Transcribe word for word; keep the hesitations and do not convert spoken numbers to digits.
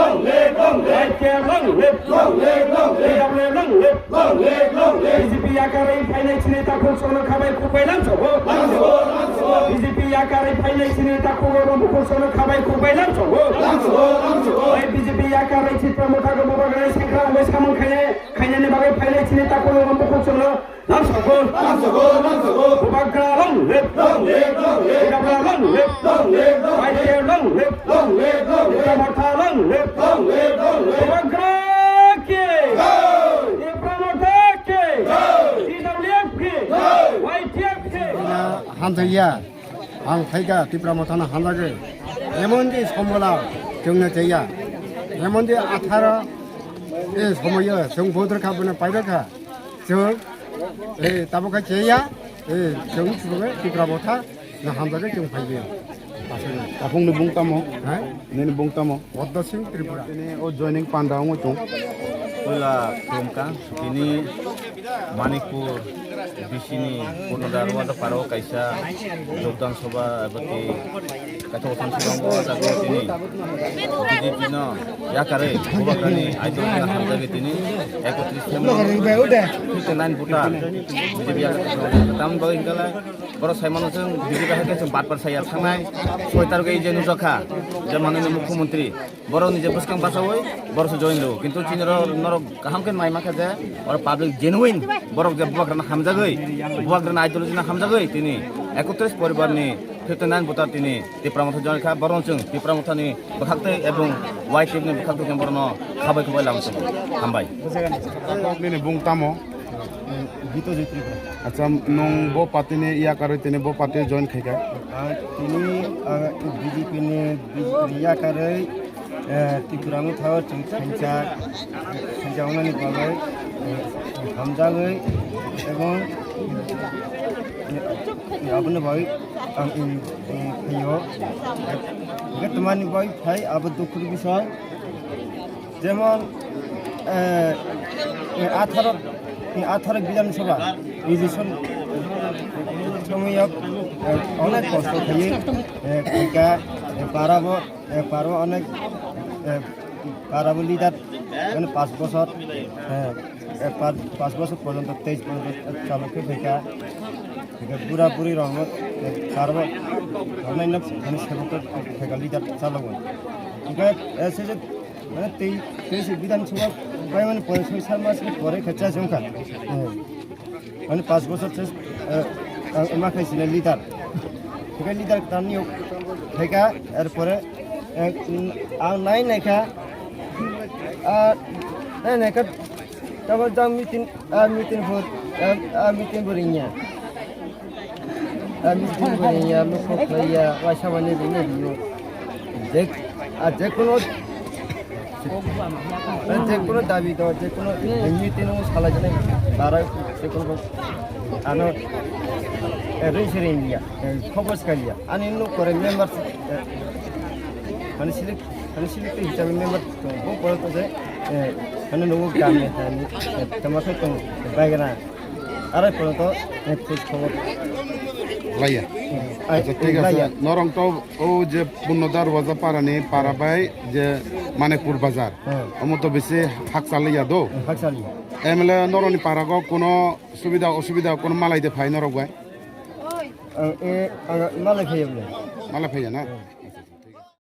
Long live, long live. Y T F long live. Long live, long live. T W F long live. Long live, long live. B J P yakarwi phainai chini takhuk chwngno khabai khukbai lamsogo. Lamsogo, lamsogo. B J P yakarwi phainai chini takhuk oro bukhuk chwngno khabai khukbai lamsogo. Lamsogo, lamsogo. Oi B J P yakarwi Tipra Motha go bubagrani sengkrak wngwi samung khainai, khainani bagwi phainai chini takhuk oro bukhuk chwngno Lamsogo. Lamsogo, lamsogo. Bubagra long live. Long live, long live. Bubagra long live. Long live, long live. Paite long live. Long live, long live. Tipra Motha long live. Long live, long live. Bubagra ki. Jai. Tipra Motha ki. Jai. T W F ki. Jai. Y T F ki. Hamjaya. Ang phaikha Tipra Mothano hamjagwi. Emon di sombola chwngno chaya. Emon di atharo e somoyo chwng bodor kha bono paidor kha. Chwng e tabuk kha chaya. E chwng chwng Tipra Motha no hamjagwi chwng phaikha. Aswk. Takhukni bung tamo? Ha? Nini bung tamo? Poddo Singh Tripura. Tini o joining panda wngwi tong. Puila khulumkha, tini Manipur B C ni Purnoda Rwada Paro kaisa jogdan sabha eba tei kaisa othom sabha wngkha, o jaga o tini B J P no yakarwi bubagrani idol no hamjagwi tini ekotris khe mano. Fifty nine voter B J P yakarwi. Tamoni bagwi hwnkhe lai borok sai mano chwng B J P hai khe chwng batpar saya thangnai soi tarok ei je nukjakha je manani mukhyamantri. Borokni je bwskang bachaui borok se join rwo. Kintu chini oro norok kaham khe nai mankha je oro public genuine borok je bubagrano hamjagwi, bubagrano ideology no hamjagwi tini ekotris poribar ni fifty nine voter tini Tipra Motha join kha. Borokno chwng Tipra Mothani bwkhaktwi ebong Y T F ni bwkhaktwi khe borokno khabai khubai lama chwng hambai. Nini bung tamo? Gito Jyoti Tripura. Acha, nwng bo party ni yakarwi tini bo party join khaikha? Ah, tini, ah, B J P ni, B J P ni yakarwi, eh, Tripura Motha o chwng thansa, thansa wngnani bagwi, eh, hamjagwi, ebong, eh, aboni bagwi ang in, in khaio. Hwnkhe twmani bagwi phai abo dukhu ni bisoi. Jemon, eh, eh, atharo, eh, atharo Bidhan Sabha election somoyo, eh, onek kosto khaiwi, eh, khaikha, eh, parabo, eh, parabo onek, eh, parabo leader, mane, panch bochor, eh, eh, panch, panch bochor porjonto, teis porjonto chalo khe khaikha. Hwnkhe bura buri rokno, eh, parabo, rokno, mane, sebok khaikha leader chalogo. Hwnkhe, eh, se je Mane tei, tei se Bidhan Sabha bai mani pore soi sat mas ni pore khe chajak wngkha. Hmm. Mane panch bochor se, eh, ang ma khai sini leader. Hwnkhe leader tamni khaikha, er pore, eh, ang nai naikha, ah, nai naikha, tamo jang meeting, ah, meeting bo, ah, ah, meeting bo ringya. Ah, meeting bo ringya, luku khlaiya, waisa mani ringya ringyo. Je, ah, je kono, ah, je kono dabi do, je kono meeting o salai jani, bara je kono ano, eh, ring se ringya, eh, khobor skaliya. Ani nuk kore member, eh, mani silik, mani silik te hisabe member to, bo pore to je, eh, mani nuk gam ne, eh, tama khe tong, baigana. Arai pore to, eh, khoj khobor. Laiya. Ai, acha, thik acha. Laiya. Norong to o je Purnoda Rwajapara ni para bai je Manikpur Bazar. Hmm. Omo to bisi hakchaliya do. Hmm, hakchaliya. M L A noroni para go kono subida osubida kono malai de phai norok bai? Ang, eh, ang malai phaiya bole. Malai phaiya na? Hmm.